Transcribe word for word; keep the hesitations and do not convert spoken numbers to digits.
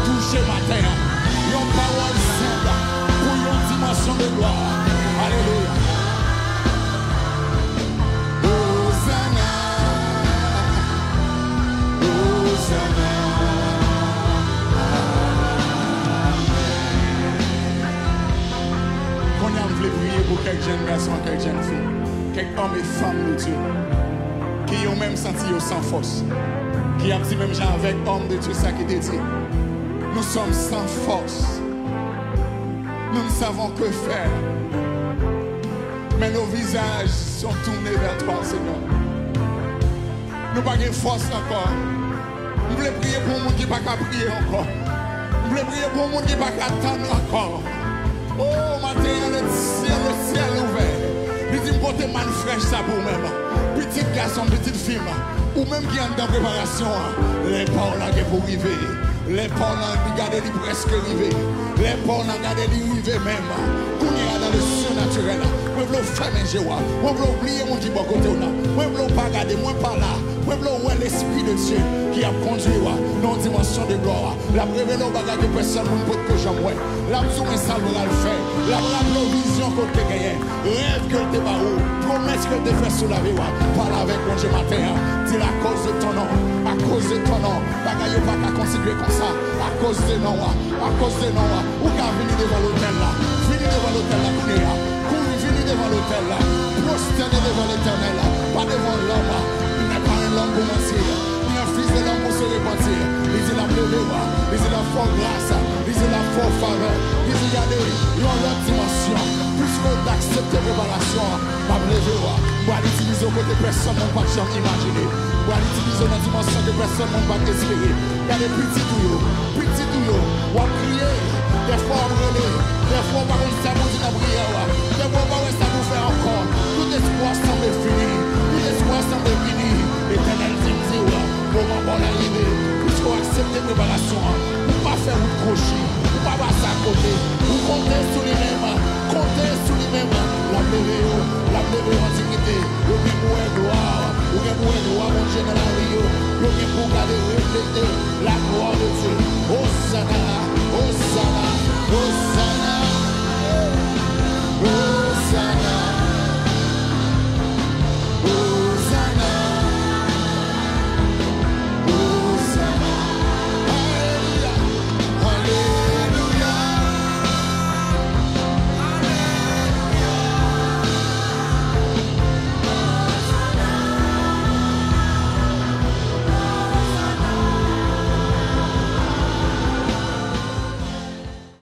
Touche maten an. Yon pawòl senp pou yon dimansyon de glwa. Alelouya. Ozana. Ozana. Amèn. Kounye a, m vle priye pou kèk jèn gason, kèk jèn fi, kèk òm e fanm de Dye, ki yo menm santi yo san fòs, ki ap di menm jan avèk òm de Dye sa ki te di, nous sommes sans force, nous ne savons que faire, mais nos visages sont tournés vers toi, Seigneur. Nou pa gen fòs ankò. M vle priye pou yon moun ki pa ka priye ankò. M vle priye pou yon moun ki pa ka tann ankò. O, maten an, le syèl, le syèl ouvè. Li di m pote mann frèch sa pou ou menm. Pitit gason m, pitit fi m, ou menm ki anndan preparasyon an, lè pa w la gen pou rive. Lè pa w la, li gade li prèske rive. Lè pa w la, gade li rive menm. Kounye a, nan le surnaturel, mwen vle w fèmen je w a. Mwen vle w bliye moun ki bò kote w nan. Mwen vle w pa gade, mwen pa la. Mwen vle w wè Lespri de Dye ki ap kondui w a nan yon dimansyon de glwa. L ap revele w bagay ke pèsòn moun potko janm wè. L ap di w men sa l pral fè. L ap raple w vizyon ke l te genyen, rèv ke l te ba ou, pwomès ke l te fè sou lavi w a. Pale avèk Bondye maten an. Di l, à cause de ton nom, à cause de ton nom, bagay yo pa ka kontinye konsa. À cause de non w a, à cause de non w a, ou ka vini devan lotèl la. Vini devan lotèl la kounye a. Kouri vini devan lotèl la. Pwostène devan Letènèl la. Pa devan lòm. Il n'est pas un homme pour mentir, ni un fils de l'homme pour se repentir. Li di l ap leve w a. Li di l ap fè w gras. Li di l ap fè w favè. Li di gade, yon lòt dimansyon. Piske w t aksepte preparasyon an, m ap leve w a. M pral itilize w kote pèsòn moun pa t janm imajine. M pral itilize w nan dimansyon ke pèsòn moun pa t espere. Gade pitit ou yo. Pitit ou yo, w ap kriye. Dèfwa w ap rele. Dèfwa w pa konn sa pou w di nan priyè w a. Dèfwa w pa wè sa pou w fè ankò. Tout espwa sanble fini. Tout espwa sanble fini. Letènèl di m di w, moman pa w la rive. Piske w aksepte preparasyon an, ou pa fè wout kwochi, ou pa pase akote. Ou konte sou li menm. Konte sou li menm. L ap leve yo. L ap leve yo an diyite. Yo gen pou wè glwa. Ou gen pou wè glwa Bondye nan lavi yo. Yo gen pou gade reflete la gloire de Dieu. O